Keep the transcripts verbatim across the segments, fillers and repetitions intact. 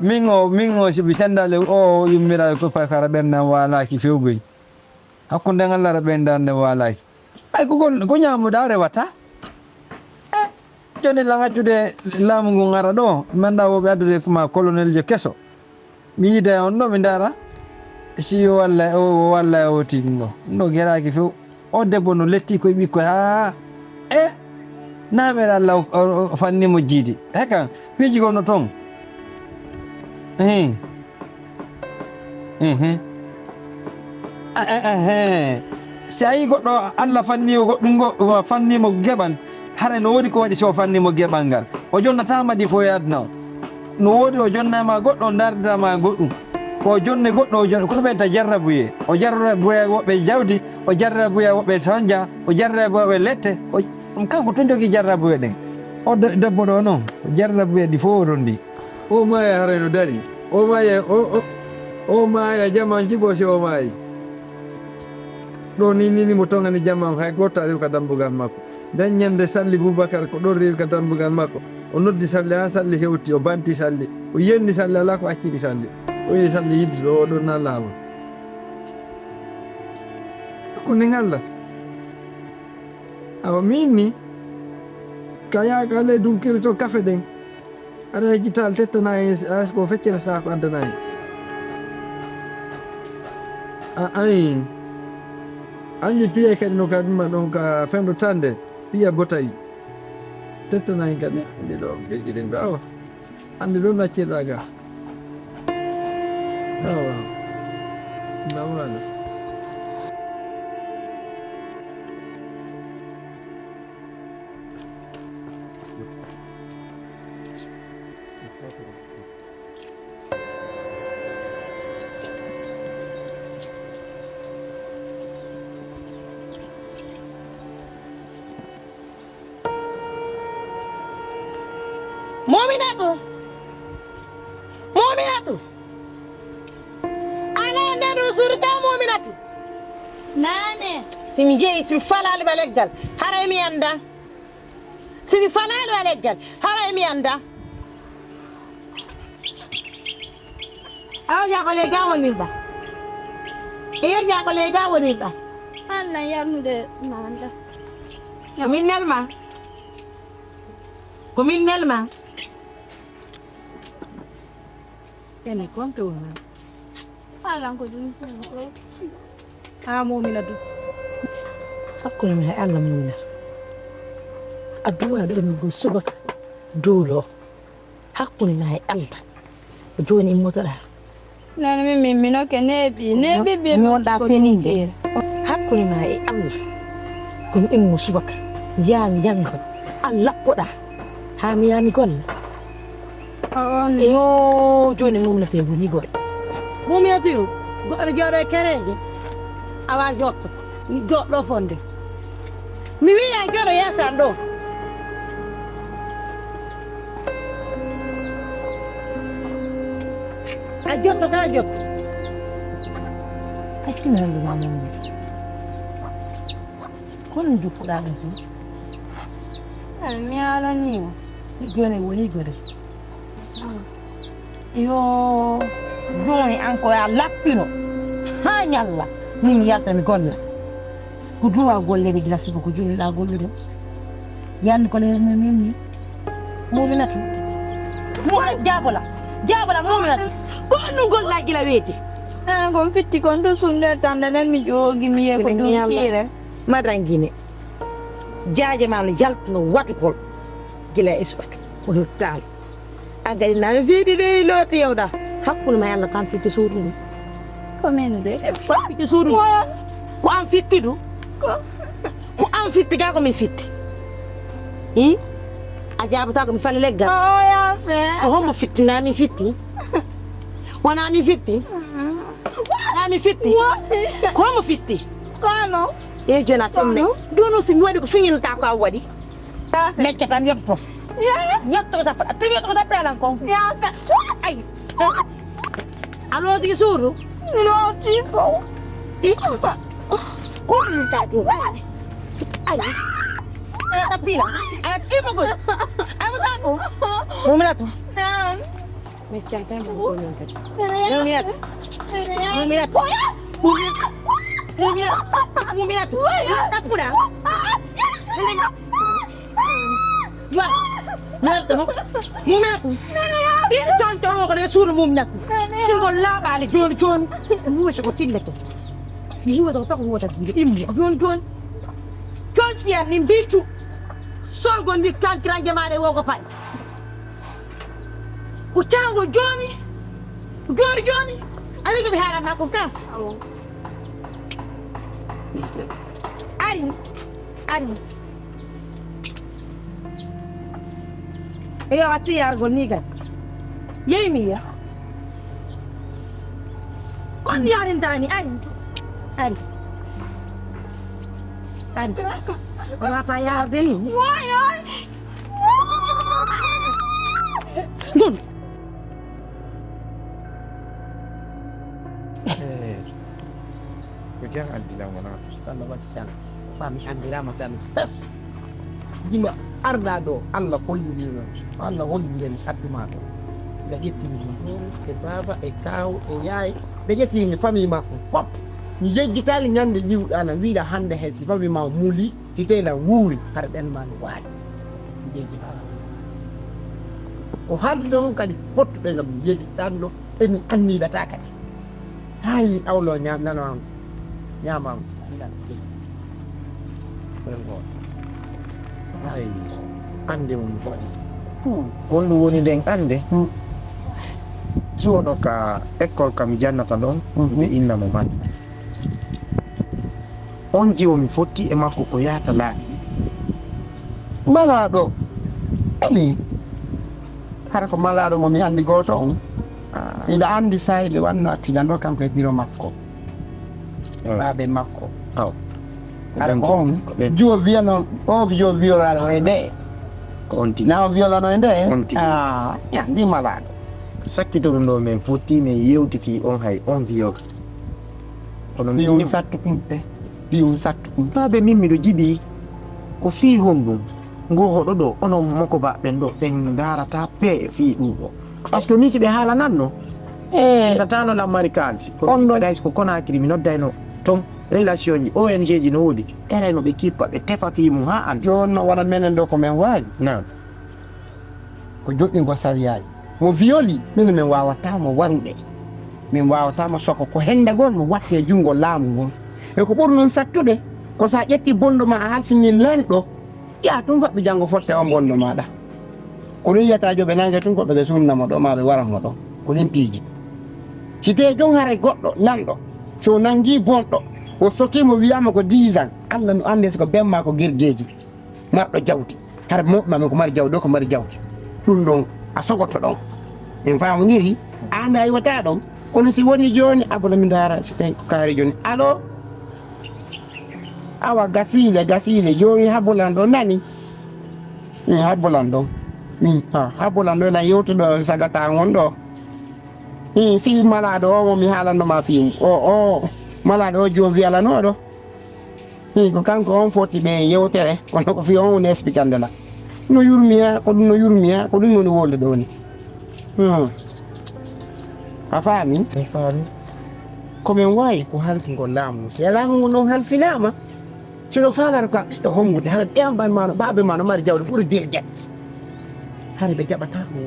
Min o, min o, si mi senndaali o yummiraaɓe ko pay kara ɓernde am waalaaki fewgoy. Hakkunde ngal ara ɓernde am nde waalaaki. Ay, ko gon-, ko ñaamuɗaa rewata? Eh, jooni lan accude laamu ngun ara ɗo, mi anndaa wo ɓe addude ko ma colonel je keso. Mi yiida e on ɗo, mi ndaara si yo walla, o, o walla e o tingo. Ɗum ɗo geraaki few. O debbo no letti koye ɓikkoy, haa, e, naa ɓe Allah o, o, o fanni mo jiidi. Heka, piiji gonno toon. Ehe. Ehe. A, a, ehe. Si a yii goɗɗo, Allah fanni o goɗɗum go-, wa-, fanni mo geɓan, haray no woodi ko waɗi si o fanni mo geɓal ngal. O jonnataama ɗi fof e aduna o. No woodi o jonnaama goɗɗo, o ndaardaama goɗɗum. Ko o jonne goɗɗo, o jonne, kono ɓen ta jarrabuye. O jarrabuye woɓɓe jawdi, o jarrabuye woɓɓe sanja, o jarrabuye woɓɓe lette. O, ɗum kanko tun jogii jarrabuye ɗen. O de-, debbo ɗo noon, o jarrabuye ɗi fof o rondi. O maaya haray no dari. O maaya, o, o, o maaya jaman jibo si o maayi. Ɗo ni, ni, ni mo tongani jaman hay gooto tawi ka dambugal makko. Nden ñande Salli Bubakar ko ɗon rewi ka dambugal makko. O noddi Salli haa Salli hewti, o banti Salli. O yenni Salli alaa ko acciri Salli. O wi'i Salli yidduɗo o ɗon na laawol. Ko ni ngalla. Awa min ni, ka yaaka ley dunkiri to kafe ɗen. Aɗa hejjital tettana en, a, ko feccere saako addana en. A, ayi. Anndi piye kadi no kadi ma ɗon ka fenɗo tande, piya botayi. Tettana en kadi, anndi ɗo, geƴƴi ɗen ɗo, awa. Anndi ɗo naccirɗa ga. Awa. Nawala. Muminatu! Muminatu! Ala nanu surka Muminatu! Naane. Si mi jeyi, si mi falaali ba leggal, haray mi annda. Si mi falaali ba leggal, haray mi annda. Awa, yaa ko ley ga wonirɗa. Iyo, yaa ko ley ga wonirɗa. An nan yarnude ma annda. Ko min nelma. Ko min nelma. Ene konto wona. Alan ko ɗum. Ha Muminatu. Hakkunde ma e Allah Muminatu. Addu'a ɗo ɗum go subaka duulo. Hakkunde ma e Allah. Ko jooni immotoɗa. Nana min, min, min okke neeɓi, neeɓi ɓe mi wonɗa ko feninde. Ɗum hakkunde ma e Allah. Ko mi immo subaka. Yaa mi yanga. An lappoɗa. Haa mi yaa mi golla. O on. Iyo, jooni Muminatu e woni gore. Muminatu yo, goɗɗo no jooɗo e kereeje. Awa jotto. Mi jooɗo fonde. Mi wi'i a jooɗo yeeso an ɗo. A jotto ka jotto. Accumi hannde ma Muminatu. Kono jokkuɗaa ɗum tun? Ay, mi haalanii mo. Jooni woni gode. Yo, jooni an ko a lappino. Haa ñalla. Min mi yalta mi golla. Ko duwa golle mi gila suba ko jooni ɗa gollude. Yanni ko le mi min ni. Muminatu. Muminatu jaabola. Jaabola Muminatu. Ko on ɗum golla gila weeti. An kon fitti kon to sunde tanda nen mi joogi mi yeko ɗum fiire. Madangine. Jaaje ma no jaltuno watugol gila e subaka. O yottaali. An kadi na mi fiidi de wi looti yewda. Hakkunde ma e Allah ko an fitti suudu ndu. Ko min de. Ko an fitti suudu ndu. Ko an fitti du. Ko an fitti ga ko min fitti. Hi? A jaabata ko mi fali leggal. O ya fe. Ko hombo fitti na min fitti. Wona min fitti. Na min fitti. Ko hombo fitti. Kono. E jona fimne. Dunu si mi waɗi ko fiñinta ko a waɗi. Mecca tan yotto. Yotto ko tappa. Ti yotto ko tappa lan kon. Ay. Alo di suru. No ti ko. Di ko. Ko ni ta ti. Ay. Ay tapila. Ay ti mo ko. Ay mo ta ko. Muminatu. Naam. Muminatu. Muminatu. Muminatu. Muminatu. Muminatu. Tappuɗa. Muminatu. Muminatu. Ɗin ton ton ko ɗe suudu Muminatu. Ɗin ko laaɓaali jooni jooni. Muminatu ko tillete. Mi yiwa ɗo tako wota jiiɗe ɗimmo jooni jooni. Jooni fiyat ni mbitu. Sorgo ndi kankiranke maɗa e wogo paɗe. Ko caangol jooni. Ko jooni jooni. A wi ko mi haalan ma ko ka. Ari. Ari. Eyo, a watti yargol ni kadi. Yeyi mi ya. Kon yarinta ni, ari. Ari. Ari. Wata yarde ni. Woy, woy. Ɗum. Ko jam addi lam wona to. Tan no waɗi tan. Fa mi anndiraama tan. Fes. Gila arɗa ɗo, Allah holliri non. Allah holliri en addu ma to. Ɓe ƴettini ɗum ɗon, e baaba, e kaaw, e yaay. Ɓe ƴettini famille makko fof. Mi yejjitaali ñande ƴiwɗa na wiɗa hannde hay si famille ma muli, si tena wuuri, hara ɓen ma no waali. Mi yejjitaali. O haaldi ɗon kadi fottuɓe ngam mi yejjitaani ɗo, e mi anniɗata kadi. Hay awlo ña-, nano am. Ñaama am. Ɓen goo. Hay ande mum waɗi. Hmm. Honɗum woni nden ande? Hmm. Jiwono ka école kam jannata ɗon, hmm, ɓe inna mo man. On jiwo mi fotti e makko ko yahata laabi ɗiɗi. Malaaɗo. Ani. Hara ko malaaɗo mo mi anndi gooto on. Ah. Miɗa anndi saa'i ɓe wanno accident ɗo kanko e biro makko. Ah. Baabe makko. Aw. Ko hara ɓen ko on. Ko ɓen. Jiwo wiyano, o jiwo wiyolano e nde. Ko on tigi. Na o wiyolano e nde. On tigi. Ah, ya, ndi malaaɗo. Sakkito ɗum ɗo men fotti men yewti fii on hay on wiyo. Kono min ɓiyum sattu ɗum ɓe. Ɓiyum sattu ɗum. Baabe min miɗo jiɗi ko fii honɗum. Ngo hoɗo ɗo, onon moko ba ɓen ɗo, ɓen ndaarata pe fii ɗum ɗo. Parce que min si ɓe haalananno, eh, ɓe ndatano lammari kaalisi. Kono on ɗo. Paradise ko Conakry, mi noddayno ton, relation ji, O N G ji no woodi. Erayno ɓe kippa, ɓe tefa fii mum haa an. Jooni no wona menen ɗo ko men waawi. Naam. Ko joɗɗingol sariyaaji. Mo violi, minen min waawataa mo warude. Min waawataa mo soko. Ko hendagol mo watte junngo laamu ngun. E ko ɓuri noon sattude, ko so a ƴetti bonndo ma a halfini lanɗo, yaa tun faɓɓi janngo fotte on bonndo maaɗa. Ko ɗum yiyata joɓe nange tun ko ɓe ɓe sunna mo ɗo, ma ɓe waran mo ɗo. Ko ɗin piiji. Si tee jon haray goɗɗo lanɗo, so nangi bonɗo, o soki mo wiyama ko dix ans, Allah no anndi si ko ben ma ko girgeeji. Marɗo jawdi. Hara mawɓe ma men ko mari jawdi, ɗo ko mari jawdi. Ɗum ɗon, a sogoto ɗon. En faamondiri, aan a iwata ɗon. Kono si woni jooni, abola mi ndaara si tawi ko kaari jooni. Allo? Awa gasiile, gasiile, jooni habolan ɗo nani. Min habolan ɗo. Min, ha, habolan ɗo na yewtuɗo sagata ngon ɗo. Min fii malaaɗo o mo mi haalanno ma fii o, o malaaɗo o joom wiyalanooɗo. Min ko kanko on foti ɓe yewtere, kono ko fii on woni explicande la. No yurmiya, ko ɗum no yurmiya, ko ɗum woni wolde ɗo ni. Hmm. A faami? Mi faami. Ko min waawi ko halfingol laamu. Si laamu ngun ɗon halfinaama, si no faalata ka ɓiɗɗo hombude, hara ɓe amban ma no, baabe ma no mari jawdi ɓuri dirjet. Hara ɓe jaɓata mo.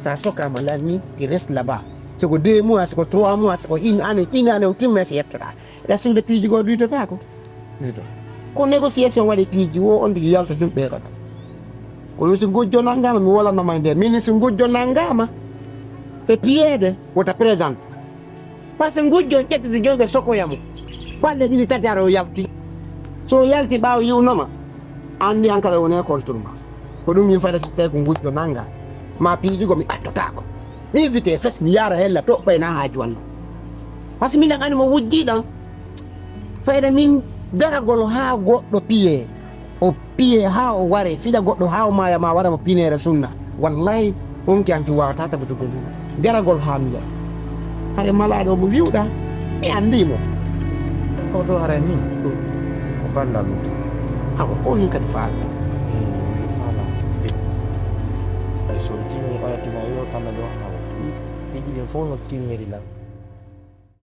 Sa sokaama lanni, il reste là-bas. Si ko deux mois, si ko trois mois, si ko une année, une année o timme si yettoɗaa. Lasinde piiji goo duytotaako. Duyto. Ko négociation waɗi piiji wo on tigi yalta ɗum ɓeeɗo ɗo. Ko ɗum si ngujjo nanngaama, mi wolanno ma e nder. Min si ngujjo nanngaama, e piyeede, wota présent. Parce que ngujjo ƴettiti jonge sokoya mum. Balɗe ɗiɗi tati ara o yalti. So o yalti ɓaawo yi'unoma, anndi hankala woni e contre ma. Ko ɗum min fada si tawi ko ngujjo nannga. Ma piiji go mi ɓattotaako. Mi invité fes mi yaara hella toɓɓay na haaju wanno. Parce que miɗen anndi mo wujji ɗan. Fayda min daragol haa goɗɗo piye. O piye haa o ware, fiɗa goɗɗo haa o maaya ma wara mo pineere sunna. Wallahi, on ki an ki waawata tabitugol ɗum. Daragol haa mi yahi. Hare malaaɗo mo wi'uɗa, mi anndi mo. Ko ɗo hare ni, ko balla ɗum. Hawa, ko min kadi faala. Eh, faala. Eh, so timi, oya timo, yo tama ɗo hawa. Piiji ɗin fof no timmiri lan.